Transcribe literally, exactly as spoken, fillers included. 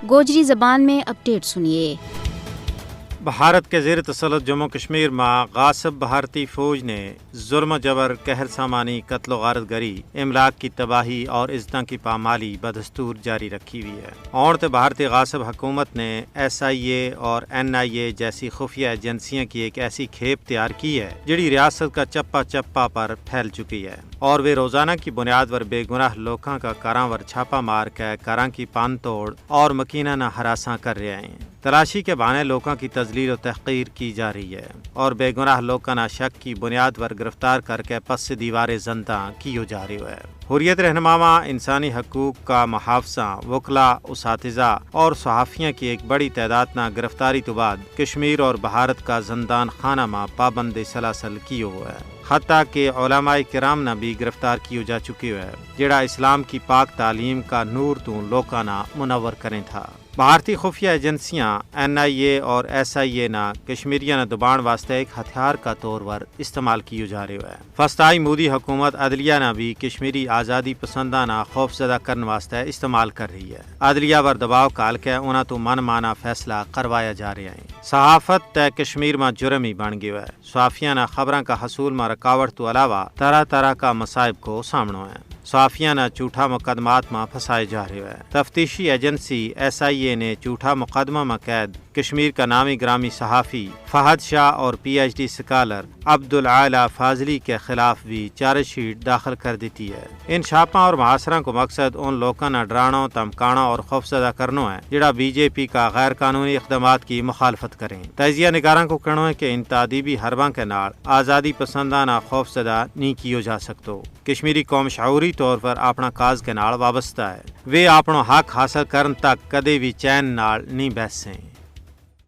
گوجری زبان میں اپڈیٹ سنیے۔ بھارت کے زیر تسلط جموں کشمیر ما غاصب بھارتی فوج نے ظلم و جبر، قہر سامانی، قتل و غارت گری، املاک کی تباہی اور عزتاں کی پامالی بدستور جاری رکھی ہوئی ہے۔ اور تے بھارتی غاصب حکومت نے ایس آئی اے اور این آئی اے جیسی خفیہ ایجنسیاں کی ایک ایسی کھیپ تیار کی ہے جڑی ریاست کا چپا چپا پر پھیل چکی ہے، اور ویہ روزانہ کی بنیاد پر بے گناہ لوکاں کا کاراں ور چھاپا مار کے کاراں کی پان توڑ اور مکینہ نا ہراساں کر رہیا ہیں۔ تلاشی کے بھانے لوکاں کی تذلیل و تحقیر کی جا رہی ہے، اور بے گناہ لوکاں نا شک کی بنیاد پر گرفتار کر کے پس دیوارے زنداں کیو جا رہیو ہے۔ حریت رہنماواں، انسانی حقوق کا محافظاں، وکلا، اساتذہ اور صحافیاں کی ایک بڑی تعداد نا گرفتاری تو بعد کشمیر اور بھارت کا زندان خانہ ما پابند سلاسل کیو ہوئے، حتیٰ کہ علماء کرام نا بھی گرفتار کیو جا چکیو ہے، جڑا اسلام کی پاک تعلیم کا نور توں لوکاں نا منور کریں تھا۔ بھارتی خفیہ ایجنسیاں این آئی اے اور ایس آئی اے نا کشمیریاں نا دبان واسطے ایک ہتھیار کا طور پر استعمال کیو جا رہیو ہے۔ فستائی مودی حکومت عدلیہ نا بھی کشمیری آزادی پسنداں نا خوف زدہ کرن واسطے استعمال کر رہی ہے۔ عدلیہ پر دباؤ کال کے انہاں تو من مانا فیصلہ کروایا جا رہیا ہیں۔ صحافت تے کشمیر ما جرم ہی بن گیو ہے۔ صحافیاں نا خبراں کا حصول ما رکاوٹ تو علاوہ طرح طرح کا مصائب کو سامنو ہے۔ صحافیاں نا جھوٹا مقدمات ما پھنسائے جا رہیو ہے۔ تفتیشی ایجنسی ایس آئی اے نے جھوٹا مقدمہ ما قید کشمیر کا نامی گرامی صحافی فہد شاہ اور پی ایچ ڈی سکالر عبدالعالی فاضلی کے خلاف بھی چارج شیٹ داخل کر دیتی ہے۔ ان شاپاں اور محاصراں کو مقصد ان لوکاں نا ڈرانو، تمکانو اور خوفزدہ کرنو ہے جڑا بی جے پی کا غیر قانونی اقدامات کی مخالفت کریں۔ تجزیہ نگاراں کو کہنو ہے کہ ان تادیبی حرباں کے نال آزادی پسنداں نا خوفزدہ نہیں کیو جا سکتو۔ کشمیری قوم شعوری طور پر اپنا کاز کے نال وابستہ ہے۔ ویہ اپنو حق حاصل کرن تک کدے بھی چین نال نہیں بہسیں۔